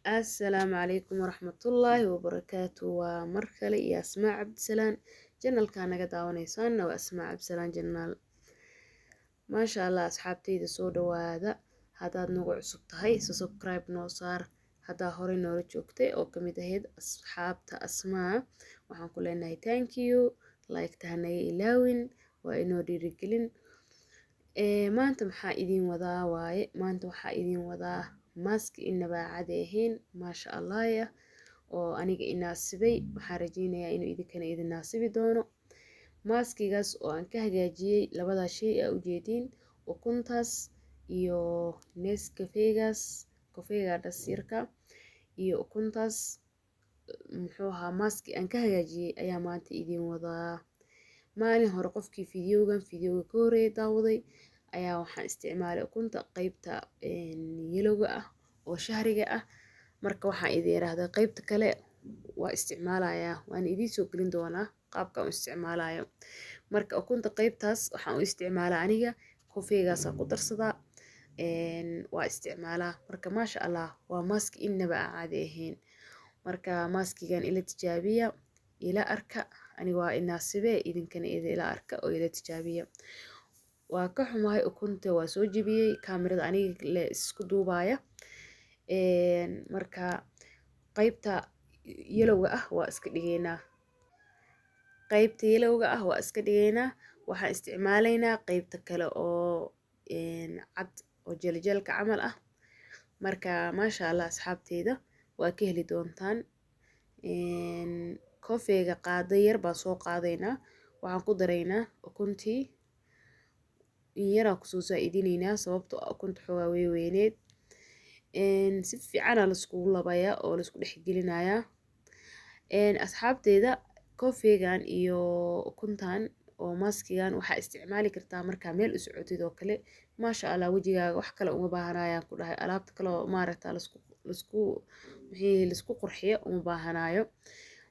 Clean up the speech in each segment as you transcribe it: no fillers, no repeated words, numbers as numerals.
Assalaamu calaykum waraxmatullaahi wabarakaatu. Waa mar kale iyo Asmaa Cabdisalaan. Channelkaa naga daawanaysaanna waa Asmaa Cabdisalaan Channel. Maasha Allah, asxaabtayda, soo dhawaada. Haddaad nagu cusub tahay, subscribe noo saar. Haddaa horey noola joogtay oo kamid ahayd asxaabta Asmaa, waxaan ku leenahay thank you. Like-ta hanaga ilaawin, waa inoo dhiirigelin. Maanta maxaa idiin wadaa waaye? Maanta waxaa idiin wadaa mask-i inaba caadi ahayn, maasha Allah ya, oo aniga inaasibay. Waxaan rajeynayaa inuu idinkana idin naasibi doono. Mask-igaas oo aan ka hagaajiyey labadaa shay aa ujeediin, ukuntaas iyo Nescafegaas, kafeega dhasiirka iyo ukuntaas. Muxuu ahaa, mask-i aan ka hagaajiyey ayaa maanta idiin wadaa. Maalin hore qofkii videogan, videoga ka horeeyay daawaday ayaa waxaan isticmaalay ukunta qeybta yellowga ah oo shahriga ah. Marka waxaan idin yiraahdaa qeybta kale waa isticmaalayaa, waan idiin soo gelin doonaa qaabka u isticmaalayo. Marka ukunta qeybtaas waxaan u isticmaalaa aniga kofeegaasaa ku darsadaa, waa isticmaalaa. Marka maasha Allah, waa mask inaba aan caadi ahayn. Marka mask-igan ila tijaabiya, ila arka. Aniga waa inaasibe, idinkana ila arka oo ila tijaabiya. Waa ka xumahay, ukunta waa soo jebiyey, kaamirada aniga le isku duubaya. Marka qeybta yellowga ah waa iska dhigeynaa, qeybta yellowga ah waa iska dhigeynaa. Waxaan isticmaalaynaa qeybta kale oo cad oo jeljelka camal ah. Marka maasha Allah, asxaabteyda, waa ka heli doontaan. Kofeega qaado yar baan soo qaadaynaa, waxaan ku daraynaa ukuntii in yaraan kusoo saa-idinaynaa, sababtoo ah ukunta xoogaa way weyneed. Si fiicana laiskugu labayaa oo laisku dhex gelinayaa. Asxaabteyda, coffeegan iyo ukuntan oo mask-igan waxaa isticmaali kartaa markaa meel u socotid oo kale. Maasha Allah, wejigaaga wax kale uma baahanayaan ku dhahay. Alaabta kale oo maaragta laisku wixii laisku qurxiyo uma baahanayo.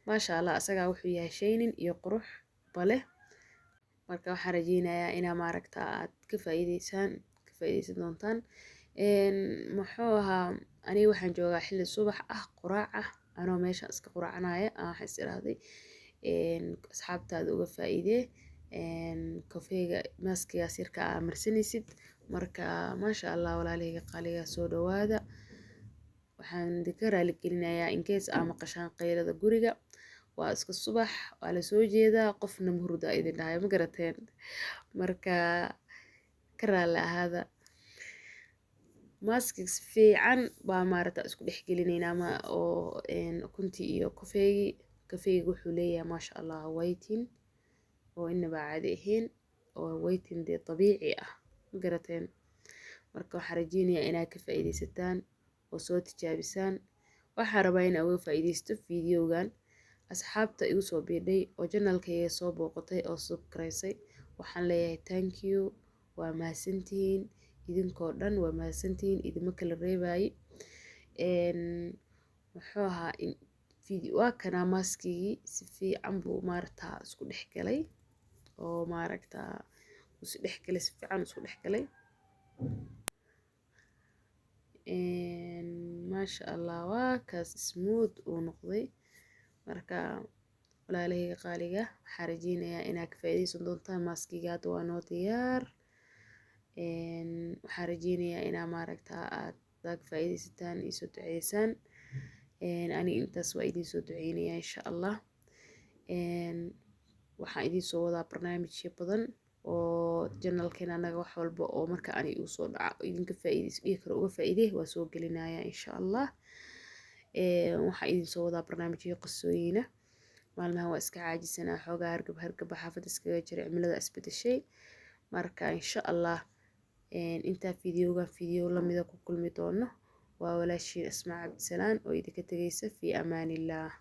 Maasha Allah, asagaa wuxuu yahay shining iyo qurux bale. Marka waxaan rajeynayaa inaa maaragta aad ka faa'iideysaan, ka faa'iideysan doontaan. Muxuu ahaa, aniga waxaan joogaa xilli subax ah, quraac ah, anoo meesha iska quraacanaya aan waxaan is iraahday asxaabtaada uga faa'iidee kafeega mask-igaas yarka aa marsanaysid. Marka maasha Allah, walaalahayga qaaliga, soo dhawaada. Waxaan idinka raali gelinayaa in case aa maqashaan qaylada guriga. Waa iska subax, waa la soo jeedaa, qofna ma hurda idin dhahay, ma garateen? Marka ka raali ahaada. Mask-iga si fiican baa maaragta isku dhex gelinaynaa ma oo ukuntii iyo kafeegii. Kafeega wuxuu leeyahay, maasha Allah, whitening oo inaba caadi ahayn, oo whitening dee dabiici ah, ma garateen? Marka waxaan rajeynayaa inaad ka faa'iideysataan oo soo tijaabisaan. Waxaan rabaa inaan uga faa'iideysto videogan asxaabta igu soo biidhay oo channelkayga soo booqatay oo subscribe. Waxaan leeyahay thank you, waa mahadsantihiin idinkoo dhan, waa mahadsantihiin, idima kala reebaye. Muxuu ahaa, waa kanaa mask-igii, si fiican buu maaragtaa isku dhex galay oo maaragtaa is dhex galay, si fiican isku dhex galay. Maasha Allah, waa kaas, smooth uu noqday. Marka walaalahayga qaaliga, waxaan rajeynayaa inaad ka faa'iideysan doontaan. Mask-iga hadda waa noo diyaar. Waxaan rajeynayaa inaa maaragtaa aad ka faa'iideysataan, isoo duceysaan. Ani intaas waa idiin soo duceynaya, insha Allah. Waxaan idiin soo wadaa barnaamijyo badan oo channelkeena anaga wax walba oo marka ani igu soo dhaca idinka faa'iideyso dhihi karo uga faa'iidey, waa soo gelinaya, insha Allah. Waxaan idiin soo wadaa barnaamijyo qisooyina. Maalmahan waa iska caajisanaa xoogaa, hargab hargaba xaafadda iskaga jira, cimilada isbedeshay. Marka insha Allah, intaa videogan video lamida ku kulmi doono, waa walaashiin Asmaa Cabdisalaan oo idinka tegaysa. Fi amaanillaah.